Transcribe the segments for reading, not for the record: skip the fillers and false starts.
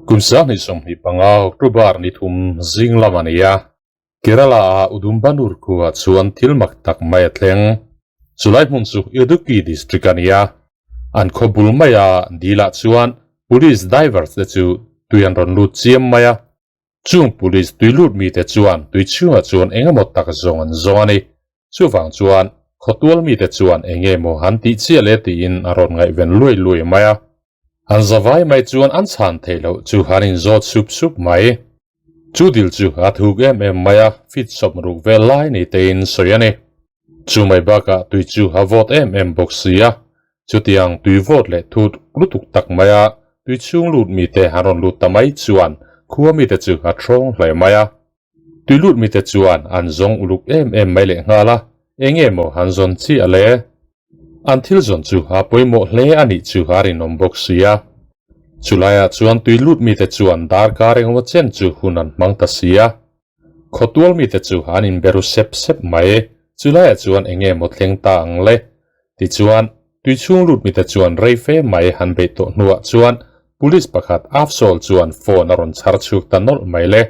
Kum 2025 October ni thum zing lam a ni a, Kerala-a Udumbanur khuaah chuan thil mak tak mai a thleng. Chulai hmun chu Idukki district a ni a, an khaw bul maia dilah chuan police divers te chu tui an rawn lut chiam mai a. Chung police tui lut mite chuan tui chhungah chuan eng emaw tak zawng an zawng a ni. Chuvang chuan khawtual mite chuan eng nge maw han tih chiah le tiin a rawn ngaihven luai luai mai a. An zavai mai chuan an chhan theih loh chu han inzawt sup sup mai. Chu dil chu a thuk em em mai a, fit sawm ruk vel lai ni tein sawi a ni. Chu mai bakah tui chu a vawt em em bawk si a, chutiang tui vawt leh thut lutuk tak maia tui chhung lut mite an rawn lut ta mai chuan khua mite chu a thawng hle mai a. Tui lut mite chuan an zawng uluk em em mai leh nghal a, eng nge maw han zawn chiah le? An thil zawn chu a pawimawh hle a nih chu a rinawm bawk si a. Chulaiah chuan tui lut mite chuan darkar engemaw chen chu hun an hmang ta si a. Khawtual mite chu an inbe ru sep sep mai, chulaiah chuan eng nge maw thleng ta ang le? Tichuan, tui chhung lut mite chuan rei fe mai han beih tawh hnuah chuan Police pakhat Afsol chuan phone a rawn chhar chhuk ta nawlh mai le.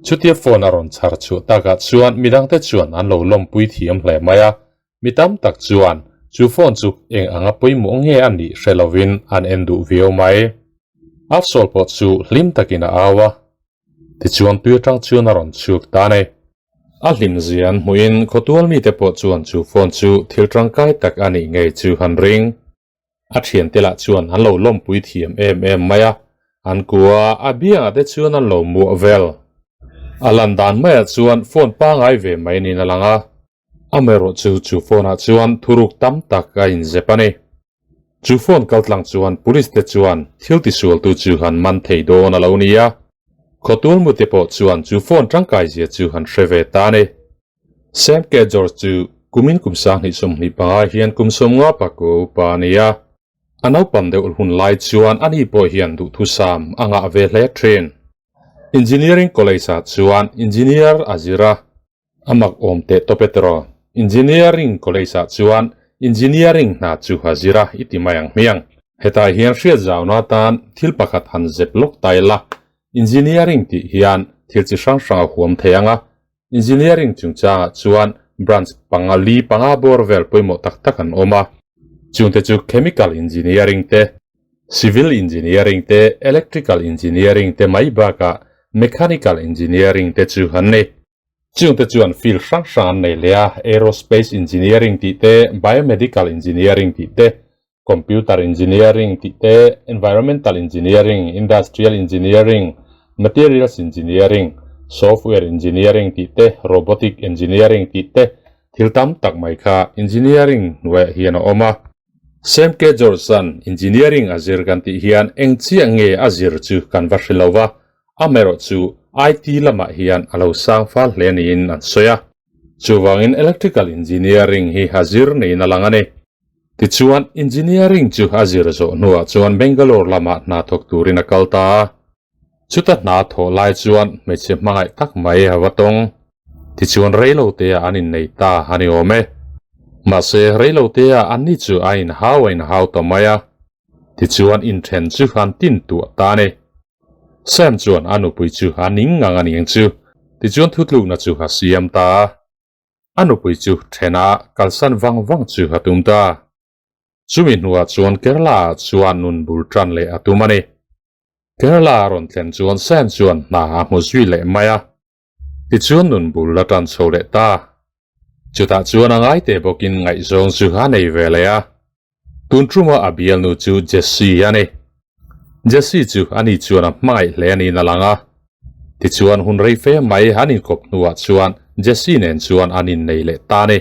Chutia phone a rawn chhar chhuah takah chuan midangte chuan an lo lawmpui thiam hle mai a, mi tam tak chuan chu phone chu eng anga pawimawh nge a nih hre lovin an en duh viau mai. Afsol pawh chu hlim takin a au a, tichuan tui atang chuan a rawn chhuk ta a ni. A hlimzia an hmuhin khawtual mite pawh chuan chu phone chu thil tangkai tak a nih ngei chu han ring. A thiante lah chuan an lo lawmpui thiam em em mai a, an kua a biangah te chuan an lo muah vel. A lan dan maiah chuan phone pangai ve mai niin a lang a, amaherawh chu chu phone ah chuan thuruk tam tak a inzep a ni. Chu phone kaltlang chuan police te chuan thil tisualtu chu han man thei dawn a lo ni a, khawtul mute pawh chuan chu phone tangkai zia chu han hre ve ta a ni. Sam K. George chu kumin kum 2025 hian kum 50 paku upa a ni a. A naupang deuh hun lai chuan ani pawh hian duhthusam a ngah ve hle thin. Engineering College-ah chuan Engineer a zir a. A mak awm teh tawp e tiraw? Engineering College-ah chuan Engineering hna chu a zir a i ti mai ang hmiang. Hetah hian hriat zauna atan thil pakhat han zep lawk ta ila, Engineering tih hian thil chi hrang hrang a huam thei ang a, Engineering chungchangah chuan branch panga li panga bawr vel pawimawh tak tak an awm a, chungte chu Chemical Engineering te, Civil Engineering te, Electrical Engineering te mai bakah Mechanical Engineering te chu an ni. Chungte chuan field hrang hrang an nei leh a, Aerospace Engineering tih te, Biomedical Engineering tih te, Computer Engineering tih te, Environmental Engineering, Industrial Engineering, Materials Engineering, Software Engineering tih te, Robotic Engineering tih te, thil tam tak mai kha Engineering hnuaiah hian a awm a. Sam K. George-a'n Engineering a zir kan tih hian eng chiah nge a zir chu kan va hre lo va, amaherawh chu IT lamah hian a lo sang fal hle niin an sawi a. Chuvangin Electrical Engineering hi a zir niin a lang a ni. Tichuan, Engineering chu a zir zawh hnuah chuan Bangalore lamah hna thawk turin a kal ta a. Chuta hna thawh lai chuan hmeichhe hmangaih tak mai a va tawng. Tichuan reilotea an innei ta a ni awm e. Mahse, reilotea anni chu a inhau a inhau ta mai a. Tichuan inthen chu an tin tuah ta a ni. Sam chuan a nupui chu a ning ngang a niang chu. Tichuan thutlukna chu a siam ta a. A nupui chu thena kalsan vang vang chu a tum ta. Chumi hnuah chuan Kerala-ah chuan nun bul tan leh a tum a ni. Kerala a rawn thlen chuan Sam chuan hna a hmu zui leh mai a. Tichuan nun bul a tan chho leh ta. Chutah chuan a ngai teh bawkin ngaihzawng chu a nei ve leh a. Tun tuma a bialnu chu Jessie a ni. Jessie chu ani chuan a hmangaih hle niin a lang a. Tichuan hun rei fe mai an inkawp hnuah chuan Jessie nen chuan an innei leh ta a ni.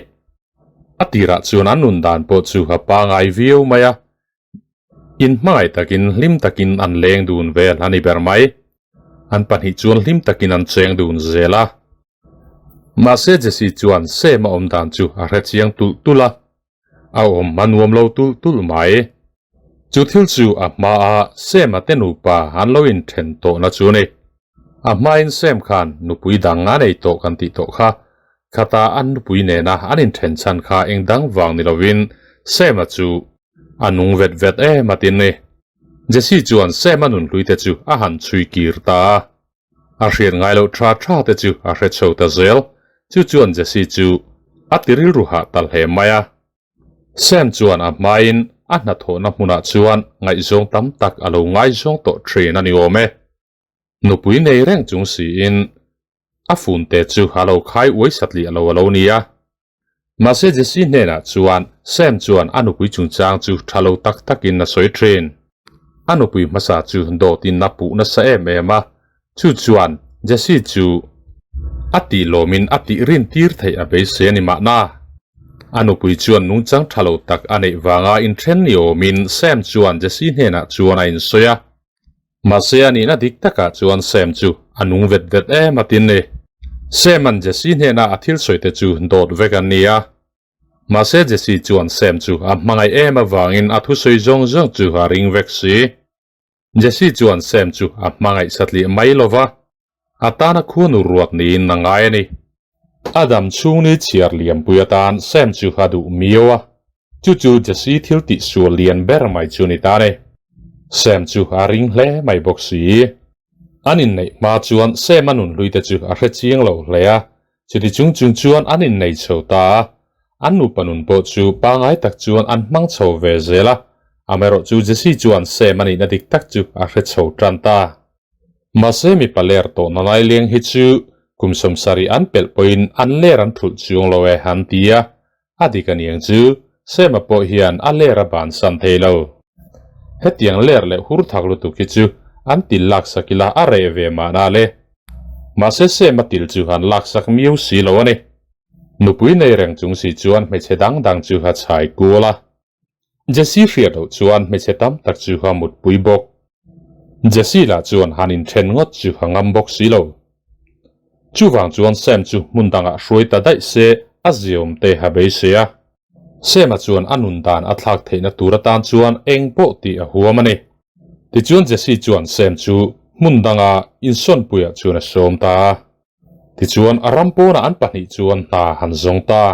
A tirah chuan an nun dan pawh chu a pangai viau mai a. Inhmangaih takin hlim takin an leng dun vel a ni ber mai. An pahnih chuan hlim takin an cheng dun zel a. Mahse Jessie chuan Sam a awm dan chu a hrechiang tulh tulh a. A awm a nuam lo tulh tulh mai. Chu thil chu a hmaa Sam-a te nupa an lo inthen tawhna chu a ni. A hmain Sam khan nupui dang a nei tawh kan tih tawh kha. Khata an nupui nena an inthen chhan kha eng dang vang ni lovin Sam-a chu a nung vet vet em a tin ni. Jesse chuan Sam-a nunhluite chu a han chhui kir ta a. A hriat ngai loh tha tha te chu a hre chho ta zel. Chu chuan Jesse chu a ti rilru hah ta hle mai a. Sam chuan a hmain a hnathawhna hmunah chuan ngaihzawng tam tak a lo ngaizawng tawh thin a ni awm e. Nupui nei reng chung siin a funte chu a lo khai uai satliah lo a lo ni a. Mahse Jesse hnenah chuan Sam chuan a nupui chungchang chu tha lo tak takin a sawi thin. A nupui hmasa chu dawtin a puh nasa em em a, chu chuan Jesse chu a tih lawmin a tih rin tir theih a beisei a ni mahna. A nupui chuan nungchang tha lo tak a neih vanga inthen ni awmin Sam chuan Jesse hnenah chuan a insawi a. Mahse a nihna dik takah chuan Sam chu a nung vet vet em a tin ni. Sam-a'n Jesse hnena a thil sawi te chu dawt vek an ni a. Mahse Jesse chuan Sam chu a hmangaih em avangin a thusawi zawng zawng chu a ring vek si. Jesse chuan Sam chu a hmangaih satliah mai lo va, a tana khuanu ruak niin a ngai a ni. A dam chhung ni chhiar liampui atan Sam chu a duh miau a, chu chu Jesse thil tih sual lian ber mai chu ni ta ni. Sam chu a ring hle mai bawk si. An inneih hma chuan Sam a nunhlui te chu a hre chiang lo hle a, chuti chung chung chuan an innei chho ta a, an nupa nun pawh chu pangai tak chuan an hmang chho ve zel a, amaherawhchu Jesse chuan Sam a nihna dik tak chu a hre chho tan ta. Mahse mipa ler tawh nanai leng hi chu kum sawmsarih an pelh pawhin an ler an thulh chuang lo e an ti a, a dik a niang chu Sema pawh hian a ler a bansan thei lo. Hetiang ler leh hur thak lutuk hi chu an til laksak ila a reh ve mahna le. Mahse Sema til chu an laksak miau si lo a ni. Nupui nei reng chung si chuan hmeichhe dang dang chu a chhai kual a. Jesse hriat loh chuan hmeichhe tam tak chu a mutpui bawk. Jesse lah chuan han inthen ngawt chu a ngam bawk si lo. Chuvang chuan Sam chu hmun dangah hruai ta daih se a ziaawm te a beisei a. Sam-a chuan a nun dan a thlak theihna tur atan chuan eng pawh tih a huam a ni. Tichuan Jesse chuan Sam chu hmun danga insawnpuiah chuan a sawm ta a. Tichuan a ram pawnah an pahnih chuan hna han zawng ta.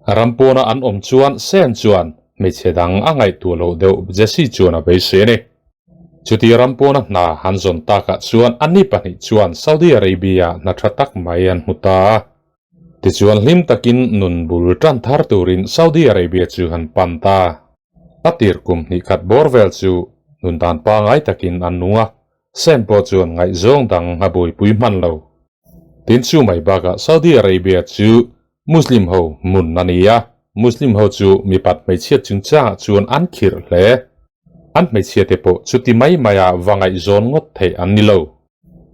A ram pawna an awm chuan Sam chuan hmeichhe dang a ngaihtuah loh deuh Jesse chuan a beisei a ni. Chuti ram pawna hna han zawn takah chuan anni pahnih chuan Saudi Arabia hna tha tak mai an hmu ta a. Tichuan hlim takin nun bul tan thar turin Saudi Arabia chu han pan ta. A tir kum hnih khat bawr vel chu nun dan pangai takin an nung a, Sam pawh chuan ngaihzawng dang a buaipui hman lo. Tin chu mai bakah Saudi Arabia chu Muslim ho hmun a ni a, Muslim ho chu mipat hmeichhia chungchangah chuan an khirh hle. An hmeichhia te pawh chuti mai maia va ngaihzawn ngawt theih an ni lo.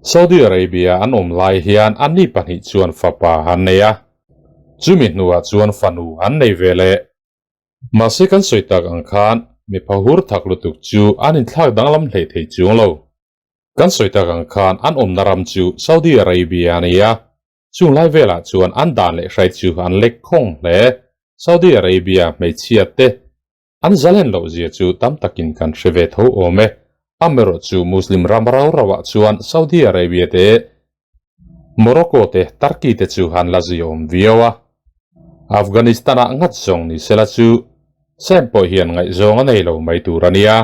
Saudi Arabia an awm lai hian anni pahnih chuan fapa an nei a, chumi hnuah chuan fanu an nei ve leh. Mahse kan sawi tak ang khan mi phahur thak lutuk chu an inthlak danglam hlei thei chuang lo. Kan sawi tak ang khan an awmna ram chu Saudi Arabia a ni a, chung lai velah chuan an dan leh hrai chu an lek khawng hle. Saudi Arabia hmeichhia te an zalen loh zia chu tam takin kan hre ve tho awm e. Amaherawh chu Muslim ram rau rauah chuan Saudi Arabia te Morocco te Turkey te chu an la ziawm viau a. Afghanistan-ah ngat zawng ni sela chu Sam pawh hian ngaihzawng a nei lo mai tur a nia.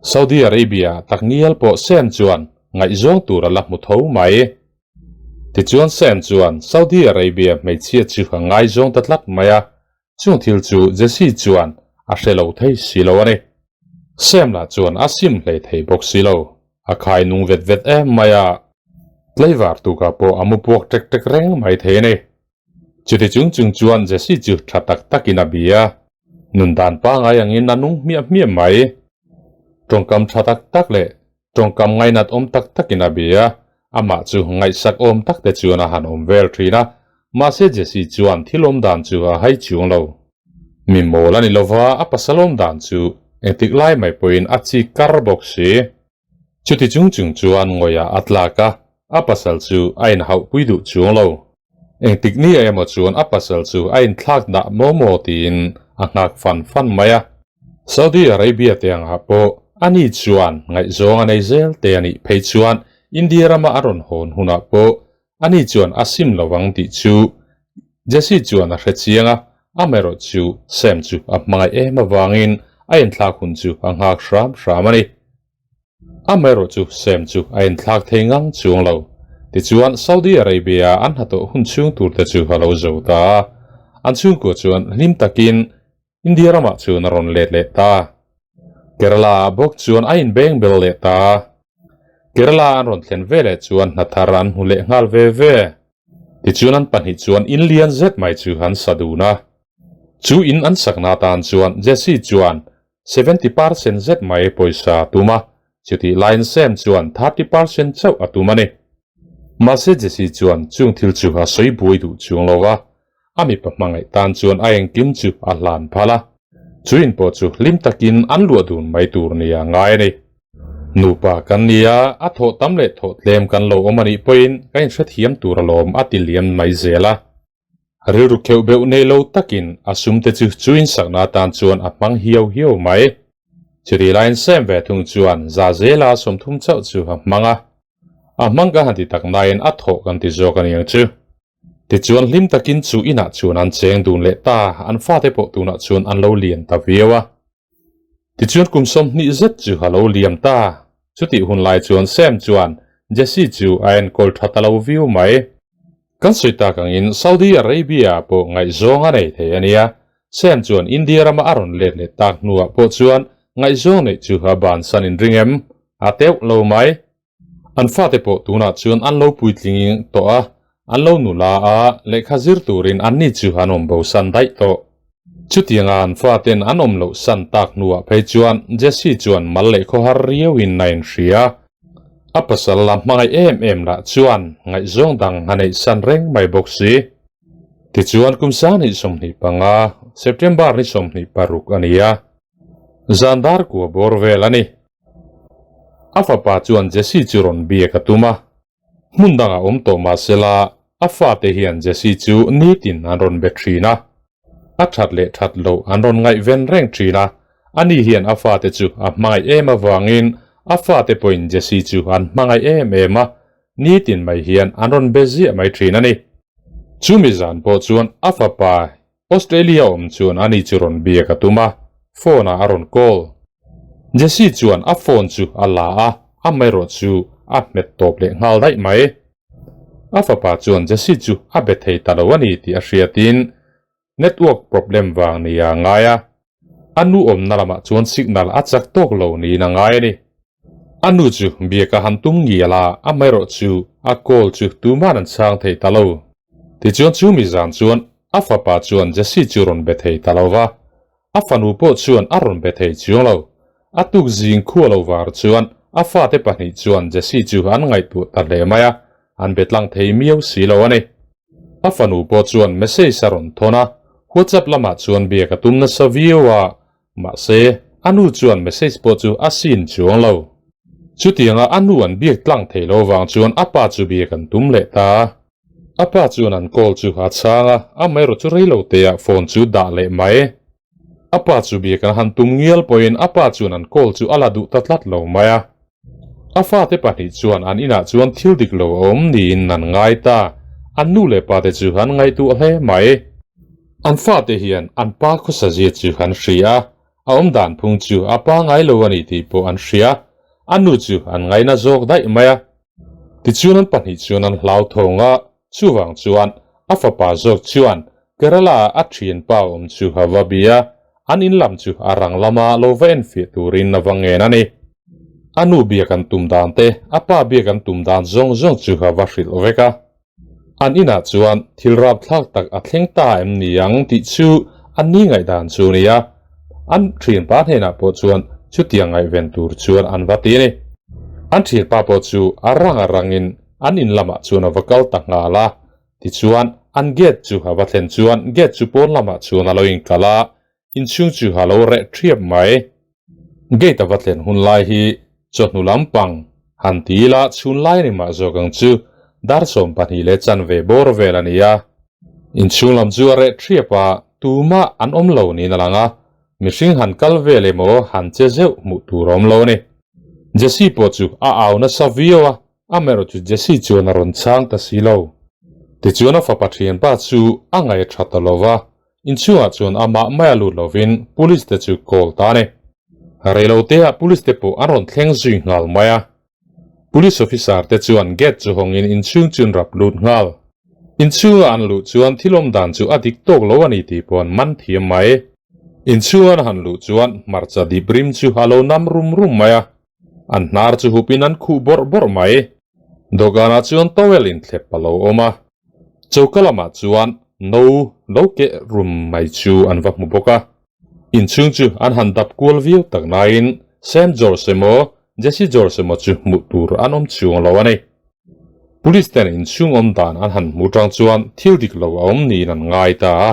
Saudi Arabia-ah takngial pawh Sam chuan ngaihzawng tur a la hmu tho mai. Tichuan Sam chuan Saudi Arabia hmeichhia chu a ngaizawng ta tlat mai a, chung thil chu Jesse chuan a hre lo thei si lo a ni. Sam lah chuan a sim hlei thei bawk si lo, a khai nung vet vet em mai a, tlaivar tukah pawh a mu puak tek tek reng mai thei a ni. Chuti chung chung chuan Jesse chu tha tak takin a bia. Nun dan pangai angin a nung hmiah hmiah mai. Tawngkam tha tak tak leh tawngkam ngainat awm tak takin a bia. Amah chu ngaihsak awm tak te chuan a han awm vel thin a, mahse Jesse chuan thil awm dan chu a hai chuang lo. Mi mawl a ni lova, a pasal awm dan chu engtik lai mai pawhin a chik kar bawk si. Chuti chung chung chuan ngawihah a tlak a, a pasal chu a inhauhpui duh chuang lo. Engtik ni emaw chuan a pasal chu a inthlak dah maw maw tiin a nghak fan fan mai a. Saudi Arabia te angah pawh ani chuan ngaihzawng a nei zel te a nih phei chuan India rama a rawn hawn hunah pawh ani chuan a sim lo ang tih chu Jesse chuan a hre chiang a, amaherawhchu Sam chu a hmangaih em avangin a inthlak hun chu a nghak hram hram a ni. Amaherawhchu Sam chu a inthlak thei ngang chuang lo. Tichuan Saudi Arabia an hnathawh hun chhung tur te chu a lo zo ta a, an chhungkua chuan hlim takin India ramah chuan a rawn let leh ta. Kerala ah bawk chuan a inbeng bel leh ta a. Kerala an rawn thlen ve leh chuan hna thar an hmu leh nghal ve ve. Tichuan an pahnih chuan in lian zet mai chu an sa dun a. Chu in an sakna atan chuan Jesse chuan 70% zet mai pawisa a tum a, chutih laiin Sam chuan 30% chauh a tum a ni. Mahse Jesse chuan chung thil chu a sawi buai duh chuang lo va, a mipa hmangaih tan chuan a engkim chu a hlan phal a, chu in pawh chu hlim takin an luah dun mai tur nia ngai a ni. Nupa kan ni a, a thawh tam leh thawh tlem kan lo awm a nih pawhin ka inhrethiam tur alawm a ti liam mai zel a. Rilru kheuh beuh nei lo takin a sumte chu chu insakna atan chuan a hmang hiau hiau mai. Chutih laiin Sam ve thung chuan za zela 30 chauh chu a hmang a. A hmang ka han ti tak nain a thawh kan ti zawk a ni ang chu. Tichuan hlim takin chu inah chuan an cheng dun leh ta, an fate pawh tunah chuan an lo lian ta viau a. Tichuan kum 20 zet chu a lo liam ta, chutih hun lai chuan Sam chuan Jesse chu a enkawl tha ta lo viau mai. Kan sawi tak angin Saudi Arabia pawh ngaihzawng a nei thei a nia, Sam chuan India rama a rawn let leh tak hnuah pawh chuan ngaihzawng neih chu a bansan inring em? A teuh lo mai. An fate pawh tunah chuan an lo puitling tawh a, an lo nula a, lehkha zir turin anni chu an awm bosan daih tawh. Chutianga an faten an awm loh san tak hnuah phei chuan Jesse chuan mal leh khawhar riauin a inhria. A pasal la hmangaih em em lah chuan ngaihzawng dang a neih san reng mai bawk si. Tichuan kum 2025, September ni 26 a ni a, zan dar kua bawr vel a ni. A fapa chuan Jesse chu rawn biak a tum a, hmun dangah awm tawh mah sela a fate hian Jesse chu nitin an rawn be thin a, a that leh that loh an rawn ngaihven reng thin a, ani hian a fate chu a hmangaih em avangin a fate pawhin Jesse chu an hmangaih em em a, nitin mai hian an rawn be ziah mai thin a ni. Chumi zan pawh chuan a fapa Australia awm chuan ani chu rawn biak a tum a, phone ah a rawn call. Jesse chuan a phone chu a la a, amaherawh chu a hmet tawp leh nghal daih mai. A fapa chuan Jesse chu a be thei ta lo a ni tih a hriatin network problem vang nia a ngai a, a nu awmna lamah chuan signal a chak tawk lo niin a ngai a ni. A nu chu biak a han tum ngial a, amaherawh chu a call chu tuman an chhang thei ta lo. Tichuan chu mi zan chuan a fapa chuan Jesse chu rawn be thei ta lo va, a fanu pawh chuan a rawn be thei chuang lo. A tuk zing khua lo var chuan a fate pahnih chuan Jesse chu an ngaihtuah ta hle mai a, an be tlang thei miau si lo a ni. A fanu pawh chuan message a rawn thawn a, WhatsApp lamah chuan biak a tum nasa viau a, Mahse, a nu chuan message pawh chu a sin chuang lo. Chutianga a nu an biak tlang thei lo vang chuan a pa chu biak an tum leh ta. A pa chuan an call chu a chhang a, amaherawh chu reilo teah phone chu dah leh mai. A pa chu biak an han tum ngial pawhin a pa chuan an call chu a la duh ta tlat lo mai a. A fate pahnih chuan an inah chuan thil dik lo a awm niin an ngai ta. An nu leh pate chu an ngaihtuah hle mai. An fate hian an pa khawsa zia chu an hria a, a awm dan phung chu a pa ngai lo a ni tih pawh an hria. A nu chu an ngaina zawk daih mai a. Tichuan an pahnih chuan an hlauthawng a, chuvang chuan a fapa zawk chuan Kerala-a a thianpa awm chu a va bia. An in lam chu a rang lama lo va enfiah turin a va ngen a ni. A nu biak an tum dan te, a pa biak an tum dan zawng zawng chu a va hrilh vek a. An inah chuan thil rapthlak tak a thleng ta em ni ang tih chu an ni ngaihdan chu a ni a. An thianpa hnenah pawh chuan chutiang ngaihven tur chuan an va ti a ni. An thianpa pawh chu a rang a rangin an in lamah chuan a va kal ta nghal a. Tichuan, an gate chu a va thlen chuan gate chu pawn lamah chuan a lo inkalh a, inchhung chu a lo reh thiap mai. Gate a va thlen hun lai hi chawhnu lampang han ti ila chhun lai a ni mah zawk ang chu, dar 12 leh chanve bawr vel a ni a. Inchhung lam chu a reh thiap a, tumah an awm lo niin a lang a, mihring han kal vel emaw han che zeuh hmuh tur a awm lo a ni. Jesse pawh chu a au nasa viau a, Amaherawh chu Jesse chuan a rawn chhang ta si lo. Tichuan a fapa thianpa chu a ngaih a tha ta lo va, inchhungah chuan amah mai a lut lovin police te chu call ta a ni. Reiloteah police te pawh an rawn thleng zui nghal mai a. Police officer te chuan gate chu hawngin inchhung chu an rap lut nghal. Inchhunga an luh chuan thil awm dan chu a dik tawk lo a ni tih pawh an man thiam mai. Inchhunga an han luh chuan hmarcha dip rim chu a lo nam rum rum mai a. An hnar chu hupin an khuh bawrh bawrh mai. Dawhkanah chuan towel inthlep a lo awm a. Choka lamah chuan no lo keh rum mai chu an va hmu bawk a. Inchhung chu an han dap kual viau tak nain Sam George emaw Jesse George emaw chu hmuh tur an awm chuang lo a ni. Police ten inchhung awm dan an han hmuh tang chuan thil dik lo a awm niin an ngai ta a,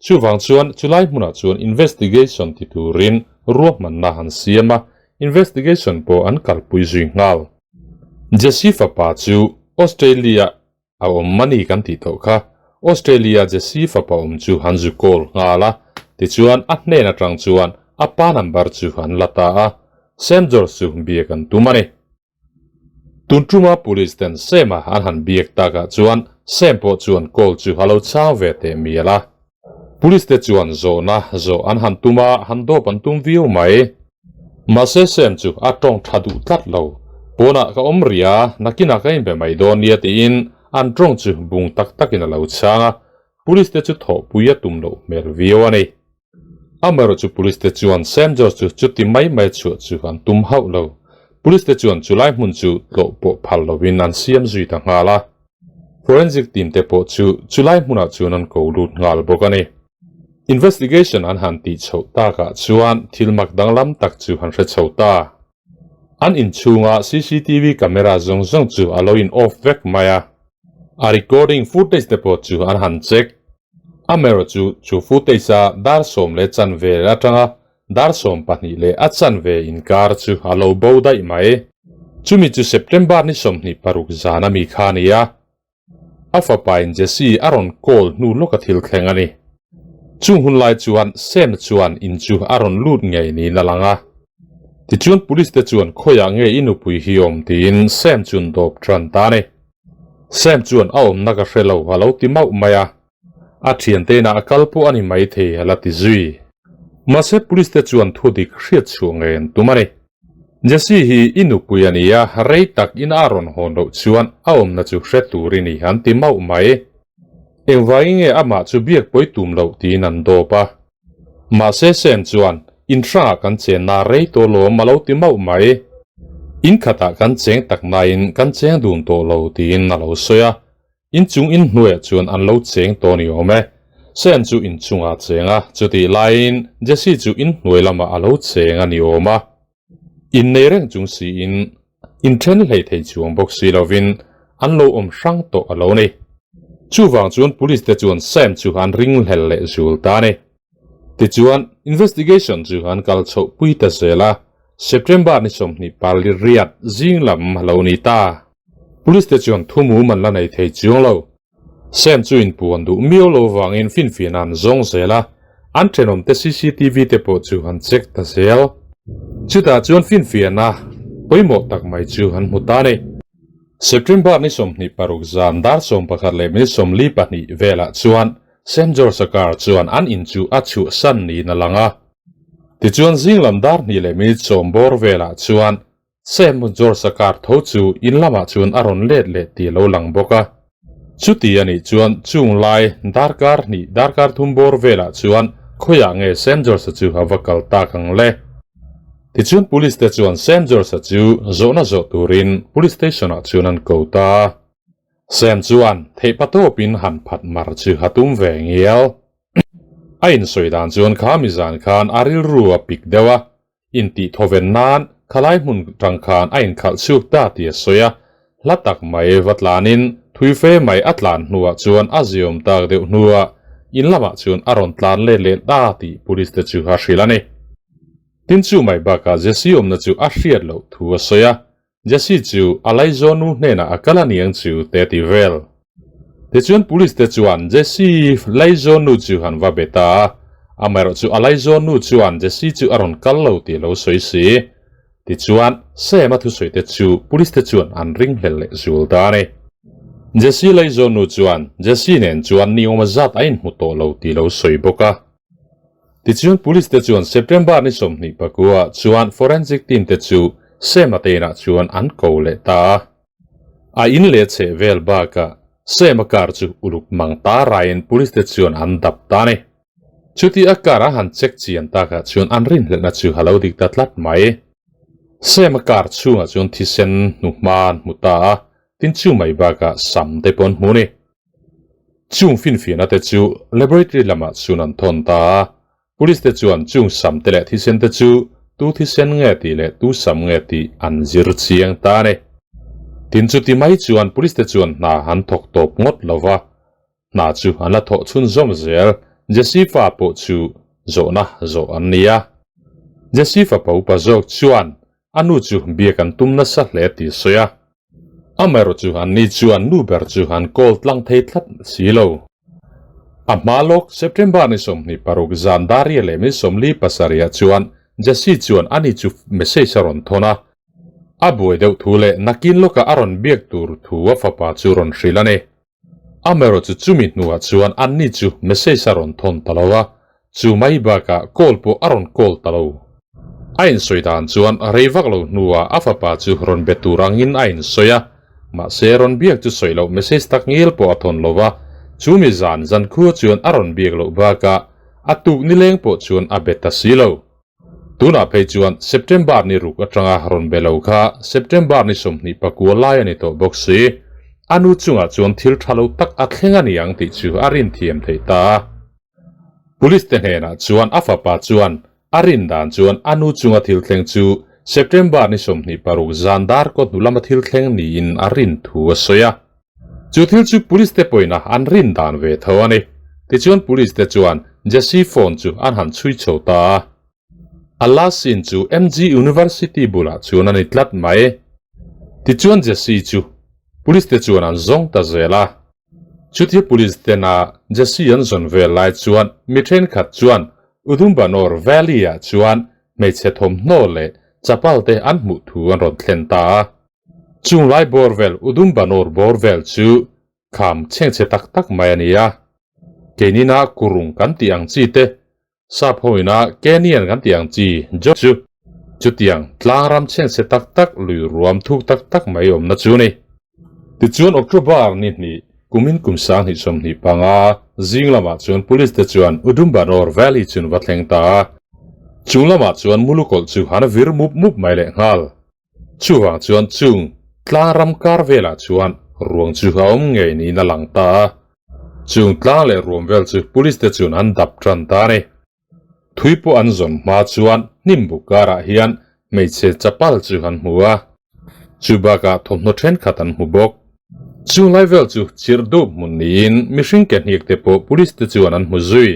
chuvang chuan chulai hmunah chuan investigation ti turin ruahmanna an siam a, investigation pawh an kalpui zui nghal. Jesse fapa chu Australia A awm a ni kan tih tawh kha. Australia Jesse fapa awm chu han zu call nghal a, tichuan a hnen atang chuan a pa number chu an la ta a, Sam George chu biak an tum a ni. Tun tuma police ten Sam-a an han biak takah chuan Sam pawh chuan call chu a lo chhang ve teh mial a. Police te chuan zawhna zawh an han tum a, han dawp an tum viau mai. Mahse Sam chu a tawng tha duh tlat lo. Pawnah ka awm rih a, nakinah ka inbe mai dawn nia tiin an tawng chu bung tak takin a lo chhang a, Police te chu thawhpui a tum loh hmel viau a ni. Amaherawh chu Police te chuan Sam George chu chuti mai mai chhuah chu an tum hauh lo. Police te chuan chulai hmun chu tlawh pawh phal lovin an siam zui ta nghal a. Forensic team te pawh chu chulai hmunah chuan an ko lut nghal bawk a ni. Investigation an han tih chhoh takah chuan thil mak danglam tak chu han hre chho ta. An inchhunga cctv camera zawng zawng chu a lo in off vek mai a. A recording footage te pawh chu an han check. Amaherawh chu chu footage a dar 10 leh chanve atanga Dar 12 leh a chanve inkar chu a lo bo daih mai. Chumi chu September ni 26 zan a mi kha a ni a. A fapain Jesse a rawn call hnu lawk a thil thleng a ni. Chung hun lai chuan Sam chuan in chu a rawn lut ngei niin a lang a. Tichuan police te chuan khawiah nge i nupui hi awm tiin Sam chuan dawp tan ta a ni. Sam chuan a awmna ka hre lo a lo ti mauh mai a. A thiante inah a kal pawh a ni maithei a la ti zui. Mahse police te chuan thu dik hriat chhuah ngei an tum a ni. Jesse hi i nupui a ni a, rei tak in a rawn hawn loh chuan a awmna chu hre tur i ni an ti mauh mai. Engvangin nge amah chu biak pawi tum loh tiin an dawp a. Mahse Sam chuan in hrangah kan chenna rei tawh lawm a lo ti mauh mai. In khatah kan cheng tak nain kan cheng dun tawh lo tiin a lo sawi a. Inchung inhnuaiah chuan an lo cheng tawh ni awm e. Sam chu inchungah a cheng a, chutih laiin Jesse chu inhnuai lamah a lo cheng a ni awm a. Innei reng chung siin inthen hlei thei chuang bawk si lovin an lo awm hrang tawh a lo ni. Chuvang chuan police te chuan Sam chu an ringhlel leh zul ta a ni. Tichuan, investigation chu an kal chhoh pui ta zel a, September ni 28 zing lam a lo ni ta. Police te chuan thu mum an la nei thei chiang lo. Sam chu inpuan duh miau lo vangin finfiahna an zawng zel a, an thenawm te cctv te pawh chu an check ta zel. Chutah chuan finfiahna pawimawh tak mai chu an hmu ta a ni. September ni 26 zan dar 11 leh minute 42 velah chuan Sam George-a car chuan an in chu a chhuahsan niin a lang a. Tichuan zinglam dar hnih leh minute sawm bawr velah chuan Sam George-a car tho chu in lamah chuan a rawn let leh tih a lo lang bawk a. Chuti a nih chuan chung lai darkar hnih darkar thum bawr velah chuan khawiah nge Sam George-a chu a va kal tak ang le? Tichuan police te chuan Sam George-a chu zawhna zawh turin police station-ah chuan an ko ta a. Sam chuan theihpa tawpin han phat mar chu a tum ve ngial. A insawi dan chuan kha mizan khan a rilru a pik deuh a, Intih thawven nan khalai hmun tang khan a inkhalh chhuk ta tih a sawi a, hla tak mai va tlanin thui fe mai a tlan hnuah chuan a ziawm tak deuh hnuah in lamah chuan a rawn tlan let leh ta tih police te chu a hrilh a ni. Tin chu mai bakah Jesse awmna chu a hriat loh thu a sawi a, Jesse chu a laizawn nu hnenah a kal a niang chu te ti vel. Tichuan police te chuan Jesse laizawn nu chu han va be ta a, amaherawh chu a laizawn nu chuan Jesse chu a rawn kal lo tih lo sawi si. Tichuan Sam a thusawi te chu police te chuan an ringhlel leh zul ta a ni. Jesse laizawn nu chuan Jesse nen chuan ni awma zat a inhmu tawh lo tih lo sawi bawk a. Tichuan Police te chuan September ni 29 ah chuan Forensic team te chu Sema te inah chuan an ko leh ta a. A in leh chheh vel bakah Sema car chu uluk mang ta raiin Police te chuan an dap ta a ni. Chuti a car a han check chian takah chuan an rinhlelhna chu a lo dik ta tlat mai. Sema car chhungah chuan thisen hnuhma an hmu ta a, tin chu mai bakah sam te pawh an hmu a ni. Chung finfiahna te chu laboratory lamah chhun an thawn ta a, police te chuan chung sam te leh thisen te chu tu thisen nge tih leh tu sam nge tih an zir chiang ta a ni. Tin chuti mai chuan police te chuan hna an thawk tawp ngawt lo va, hna chu an la thawh chhunzawm zel. Jesse fa pawh chu zawhna zawh an ni a. Jesse fapa upa zawk chuan a nu chu biak an tum nasa hle tih a sawi a. Amaherawh chu anni chuan nu ber chu an call tlang thei tlat si lo. A hma lawk September ni 26 zan Daria leh min 47 ah chuan Jesse chuan ani chu message a rawn thawn a. A buai deuh thu leh nakin lawkah a rawn biak tur thu a fapa chu rawn hrilh a ni. Amaherawh chu chumi hnuah chuan anni chu message a rawn thawn ta lo a, chu mai bakah call pawh a rawn call ta lo. A insawi dan chuan rei vak lo hnuah a fapa chu rawn be tur angin a insawi a, mahse rawn biak chu sawi loh message tak ngil pawh a thawn lo a, chumi zan zankhua chuan a rawn biak loh bakah a tuk nileng pawh chuan a be ta si lo. Tunah phei chuan September ni ruk atanga rawn be lo kha September ni 29 lai a ni tawh bawk si. A nu chungah chuan thil tha lo tak a thleng a ni ang tih chu a rin thiam theih ta a. Police te hnenah chuan a fapa chuan a rin dan chuan a nu chunga thil thleng chu September ni 26 zan dar kaw hnu lama thil thleng niin a rin thu a sawi a. Chu thil chu police te pawhin a an rin dan ve tho a ni. Tichuan police te chuan Jesse phone chu an han chhui chho ta a. A last scene chu MG University bulah chuan a ni tlat mai. Tichuan Jesse chu police te chuan an zawng ta zel a. Chutia police tena Jesse an zawn vel lai chuan mi thenkhat chuan Udumbanor Valley ah chuan hmeichhe thawmhnaw leh chapal te an hmuh thu an rawn thlen ta a. Chung lai bawr vel Udumbanor bawr vel chu kham chhengchhe tak tak mai a ni a. Keinina kurung kan tih ang chi te, sap hoina Kenyan kan tih ang chi jo chu chutiang tlangram chhengchhe tak tak lui ruam thuk tak tak mai awmna chu ni. Tichuan October ni hnih kumin kum 2025 zing lamah chuan police te chuan Udumbanor Valley chun va thleng ta a. Chung lamah chuan mulukawlh chu han vir mup mup mai leh nghal. Chuvang chuan chung tlang ram kar velah chuan ruang chu a awm ngei niin a lang ta a. Chung tlang leh ruam vel chu police te chuan an dap tan ta a ni. Thui pawh an zawn hma chuan hnim buk karah hian hmeichhe chapal chu an hmu a. Chu bakah thawmhnaw thenkhat an hmu bawk. Chung lai vel chu chirh dup hmun niin mihring ke hniak te pawh police te chuan an hmu zui.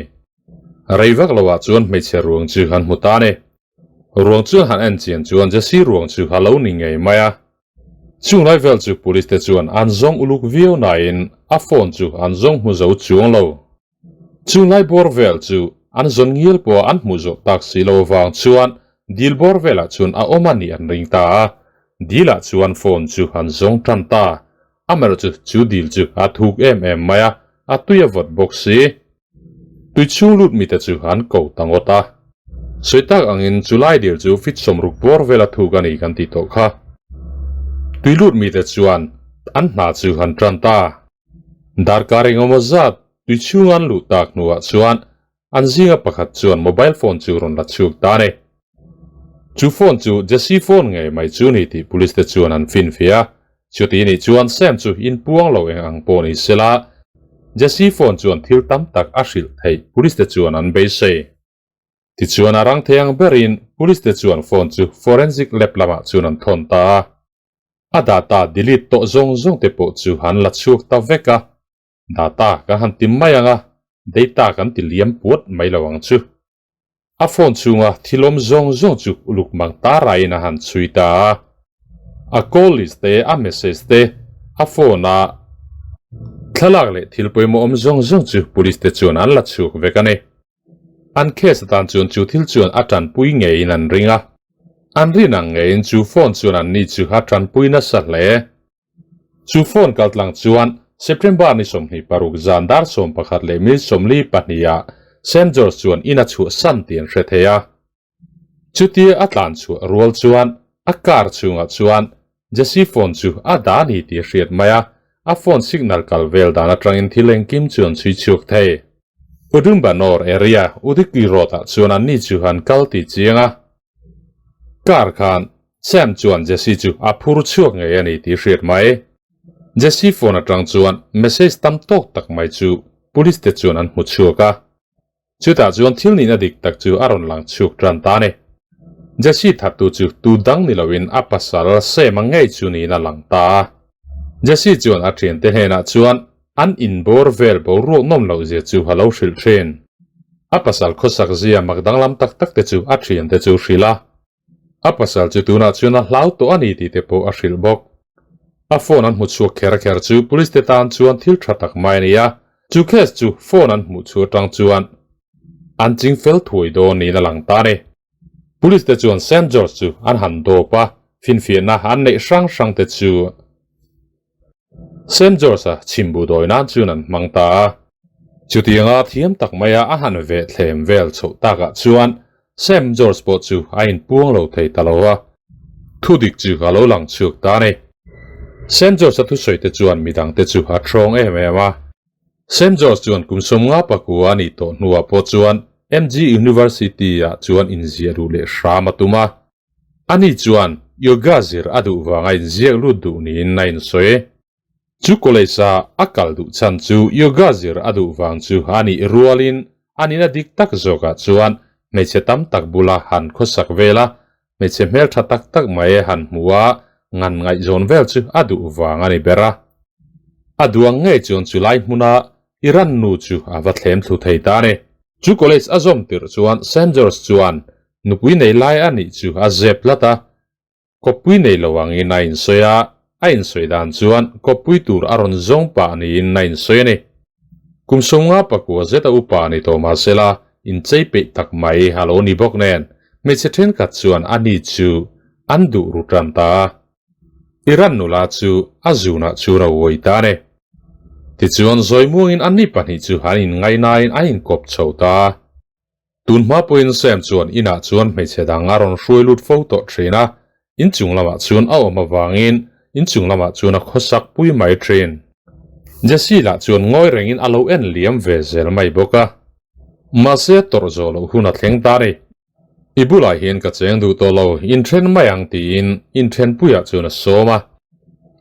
Rei vak loah chuan hmeichhe ruang chu an hmu ta a ni. Ruang chu han en chian chuan Jesse ruang chu a lo ni ngei mai a. Chung lai vel chu police te chuan an zawng uluk viau nain a phone chu an zawng hmu zo chuang lo. Chung lai bawr vel chu an zawn ngial pawh an hmuh zawh tak si lo avang chuan dil bawr velah chuan a awm a nih an ring ta a. Dilah chuan phone chu an zawng tan ta. Amaherawh chu chu dil chu a thuk em em mai a, a tui a vawt bawk si. Tui chhung lut mite chu an ko ta ngawt a. Sawi tak angin chu lai dil chu fit 60 bawr vela thuk a ni kan tih tawh kha. Tui lut mite chuan an hna chu an tan ta. Darkar engemaw zat tui chhung an luh tak hnuah chuan an zinga pakhat chuan mobile phone chu rawn la chhuk ta a ni. Chu phone chu Jesse phone ngei mai chu ni tih police te chuan an finfiah a. Chuti nih chuan Sam chu inpuang lo eng ang pawh ni sela, Jesse phone chuan thil tam tak a hrilh theih police te chuan an beisei. Tichuan a rang thei ang berin police te chuan phone chu forensic lab lamah chuan an thawn ta a. A data delete tawh zawng zawng te pawh chu an la chhuak ta vek a. Data kan han ti mai ang a, data kan ti liam puat mai lo ang chu. A phone chhunga thil awm zawng zawng chu uluk mang ta raiin a han chhui ta a. A call list te, a message te, a phone a thlalak leh thil pawimawh awm zawng zawng chu police te chuan an la chhuak vek a ni. An case atan chuan chu thil chuan a tanpui ngeiin an ring a. An rin ang ngeiin chu phone chuan anni chu a tanpui nasa hle. Chu phone kaltlang chuan September ni 26 zan dar 11 leh minute 42 ah. Sam George chuan in a chhuahsan tih an hre thei a. Chutia a tlan chhuah rual chuan a car chhungah chuan Jesse phone chu a dah a ni tih a hriat mai a, a phone signal kal vel dan atangin thil engkim chu an chhui chhuak thei. Udumbanor area Udupi road ah chuan anni chu an kal tih chiang a. Car khan Sam chuan Jesse chu a phur chhuak ngei a ni tih hriat mai. Jesse phone atang chuan message tam tawk tak mai chu police te chuan an hmu chhuak a. Chutah chuan thil nihna dik tak chu a rawn lang chhuak tan ta a ni. Jesse thattu chu tu dang ni loin a pasal Sam-a ngei chu niin a lang ta a. Jesse chuan a thiante hnenah chuan an inbawr vel boruak nawm loh zia chu a lo hrilh thin. A pasal khawsak zia mak danglam tak tak te chu a thiante chu hrilh a. A pasal chu tunah chuan a hlau tawh a ni tih te pawh a hrilh bawk. A phone an hmu chhuak kher kher chu police te tan chuan thil tha tak mai a ni a, chu case chu phone an hmuh chhuah atang chuan an ching fel thuai dawn niin a lang ta a ni. Police te chuan Sam George chu an han dawp a, finfiahna an neih hrang hrang te chu Sam George-a chhimbu dawi nan chuan an hmang ta a. Chutianga thiam tak maia a han veh thlem vel chhoh takah chuan Sam George pawh chu a inpuang lo thei ta lo a, thu dik chu a lo lang chhuak ta a ni. Sam George-a thusawite chuan midangte chu a thawng em em a. Sam George chuan kum sawmnga pakua a nih tawh hnuah pawh chuan MG University-ah chuan inziah duh leh hram a tum a. Ani chuan yoga zir a duh vanga inziak lut duh niin a insawi. Chu college-a a kal duh chhan chu yoga zir a duh vang chu a nih rualin a nihna dik tak zawkah chuan hmeichhe tam tak bula han khawsak vel a, hmeichhe hmeltha tak tak mai han hmu a, ngan ngaihzawn vel chu a duh vang a ni ber a. A duang ngei chuan chulai hmuna Iran nu chu a va thlem thlu thei ta a ni. Chu college a zawm tirh chuan Sanders chuan Nupui nei lai a nih chu a zep tlat a, kawppui nei lo angin a insawi a, a insawi dan chuan kawppui tur a rawn zawng pah niin a insawi a ni. Kum sawmnga pakua zeta upa ni tawh mahsela inchei peih tak mai a lo ni bawk nen, hmeichhe thenkhat chuan a ni chu an duh ru tan ta a. Iran nula chu a zunah chuan a uai ta a ni. Tichuan zawimuangin anni pahnih chu an inngainain an inkawp chho ta a. Tun hma pawhin Sam chuan inah chuan hmeichhe dang a rawn hruai lut fo tawh thin a, inchung lamah chuan a awm avangin inchung lamah chuan a khawsak pui mai thin. Jesse lah chuan ngawi rengin a lo en liam ve zel mai bawk a. Mahse tawrh zawh loh hun a thleng ta a ni. I bulah hian ka cheng duh tawh lo, inthen mai ang tiin inthenpuiah chuan a sawm a.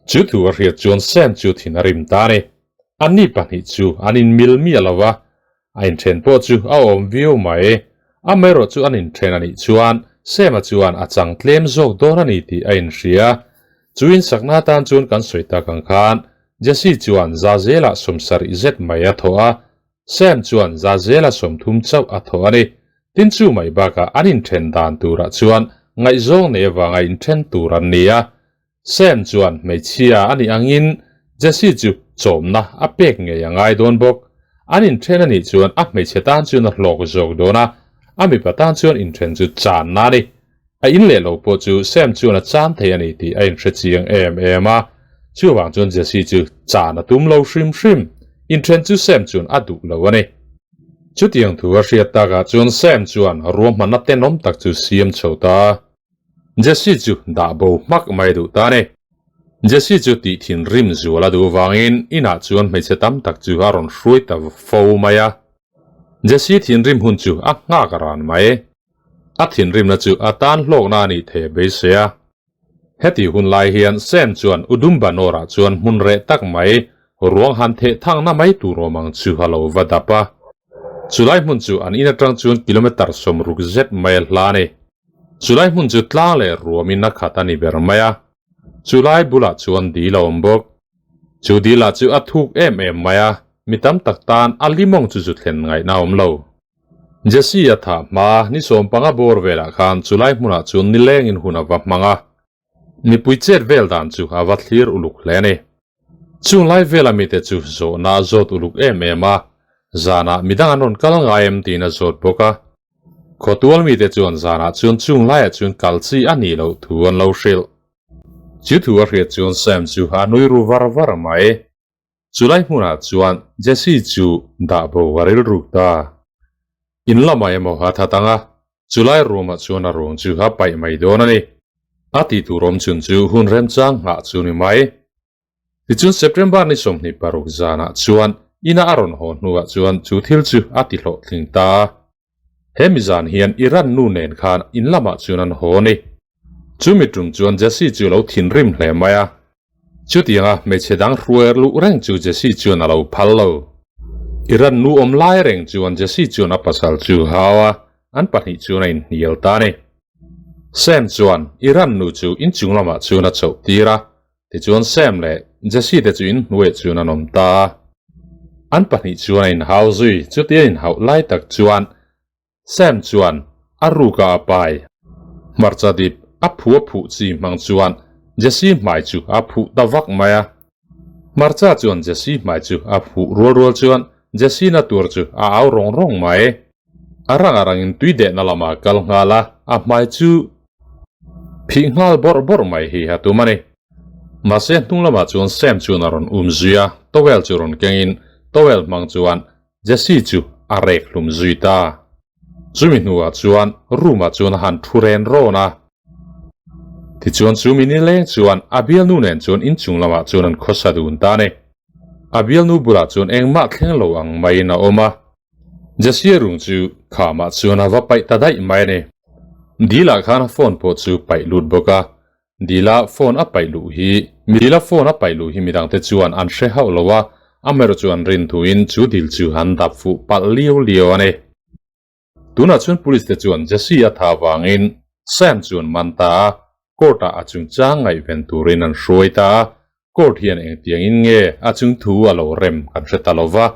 Chu thu a hriat chuan Sam chu thin a rim ta a ni. Anni pahnih chu an inmil miah lo va, A inthen pawh chu a awm viau mai. Amaherawh chu an inthen a nih chuan Sema chuan a chang tlem zawk dawn a ni tih a inhria. Chu insakna atan chuan kan sawi tak ang khan Jesse chuan Zazela sawmsarih zet mai a thawh a, Sam chuan Zazela sawmthum chauh a thawh a ni. Tin chu mai bakah an inthen dan turah chuan ngaihzawng nei avanga inthen tur an ni a, Sam chuan hmeichhia a nih angin Jesse chu chawmna a pek ngei a ngai dawn bawk. An inthen a nih chuan a hmeichhe tan chuan a hlawk zawk dawn a, a mipa tan chuan inthen chu channa a ni. A in leh lo pawh chu Sam chuan a chan thei a ni tih a inhre chiang em em a, chuvang chuan Jesse chu chan a tum lo hrim hrim. Inthen chu Sam chuan a duh lo a ni. Chutiang thu a hriat takah chuan Sam chuan ruahmanna tenawm tak chu siam chho ta a. Jesse chu dah bo hmak mai duh ta a ni. Jesse chu tih thinrim zual a duh vangin inah chuan hmeichhe tam tak chu a rawn hruai ta fo mai a. Jesse thinrim hun chu a nghak ran mai. A thinrimna chu a tan hlawkna a nih thei a beisei a. Heti hun lai hian Sam chuan Udumbanor-ah chuan hmun reh tak mai ruang han theh thangna mai tur awm ang chu a lo va dap a. Chulai hmun chu an in atang chuan kilometre 60 zet mai a hla a ni. Chulai hmun chu tlang leh ruamin a khat a ni ber mai a, chulai bulah chuan dil a awm bawk. Chu dil ah chu a thuk em em mai a, mi tam tak tan a limawng chu zu thlen ngaihna a awm lo. Jesse a thah hma ni sawmpanga bawr velah khan chulai hmunah chuan nilengin hun a va hmang a, mipui chet vel dan chu a va thlir uluk hle a ni. Chung lai vela mite chu zawhna a zawt uluk em em a, zanah midang an rawn kal ngai em tiin a zawt bawk a. Khawtual mite chuan zanah chuan chung laiah chuan kal chi a nih loh thu an lo hrilh. Chu thu a hriat chuan Sam chu a nui ru var var mai. Chulai hmunah chuan Jesse chu dah bo a rilruk ta. In lamah emaw a that ang a, chulai room-ah chuan a ruang chu a paih mai dawn a ni. A tih tur awm chhun chu hun remchang nghah chu ni mai. Tichuan September ni 26 zanah chuan ina a rawn haw hnuah chuan chu thil chu a ti hlawhtling ta a. He mi zan hian Iran nu nen khan in lamah chuan an haw a ni. Chumi tum chuan Jesse chu lo thinrim hle mai a. Chutianga hmeichhe dang hruai luh reng chu Jesse chuan a lo phal lo. Iran nu awm lai reng chuan Jesse chuan a pasal chu hau a, an pahnih chuan a inhnial ta a ni. Sam chuan Iran nu chu inchung lamah chuan a chauh tir a, Tichuan Sam leh Jesse te chu inhnuaiah chuan an awm ta a. An pahnih chuan a inhau zui, chutia inhauh lai tak chuan Sam chuan a ruka a pai. Hmarcha dip a phu a phuh chi hmang chuan Jesse hmai chu a phuh ta vak mai a. Hmarcha chuan Jesse hmai chu a phuh rual rual chuan Jesse na tur chu a au rawng rawng mai. A rang a rangin tui dehna lamah a kal nghal a, a hmai chu phih nghal bawrh bawrh mai hi a tum a ni. Mahse hnung lamah chuan Sam chuan a rawn um zui a, towel chu rawn kengin towel hmang chuan Jesse chu a rek hlum zui ta. Chumi hnuah chuan room ah chuan a han thu ren rawn a. Tichuan chumi ni leng chuan a bialnu nen chuan inchung lamah chuan an khawsa dun ta a ni. A bialnu bulah chuan engmah thleng lo ang maiin a awm a. Jesse rung chu khamah chuan a va paih ta daih mai a ni. Dila khan a phone pawh chu paih lut bawk a, Dila phone a paih luh hi Dila phone a paih luh hi midangte chuan an hre hauh lo a, amaherawh chu an rin thuin chu dil chu an dap fuh palh liau liau a ni. Tunah chuan police te chuan Jesse a tha vangin Sam chu an man ta a, court ah a chungchang ngaihven turin an hruai ta a, court hian engtiangin nge a chungthu a lo rem kan hre ta lo va.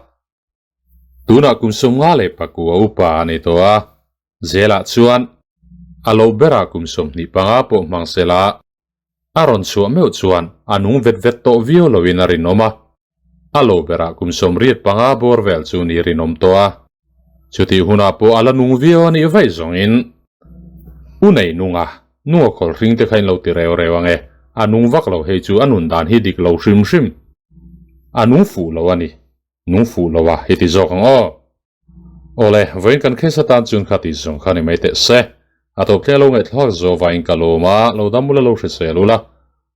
Tunah kum 54 a upa a ni tawh a, zelah chuan a lo berah kum 25 pawh hmang se la, a rawn chhuah meuh chuan a nung vet vet tawh viau loin a rinawm a. A lo berah kum 85 bawr vel chu ni rinawm tawh a, chutih hunah pawh a la nung viau a nih vaih zawngin u nei nunga nunga khawl hring te kha in lo ti reu reu ang e, a nung vak lo hei chu a nun dan hi dik lo hrim hrim, a nung fuh lo a ni. Nung fuh lo a, i ti zawk ang aw. Awle, vawiin kan case atan chuan kha tih zawng kha ni mai teh se. A tawp thleng lo ngaihthlak zawh vangin ka lawm a, lo dam ula lo hrisel ula.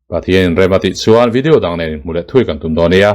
Pathian in rem a tih chuan video dang nen inhmu leh thui kan tum dawn nia.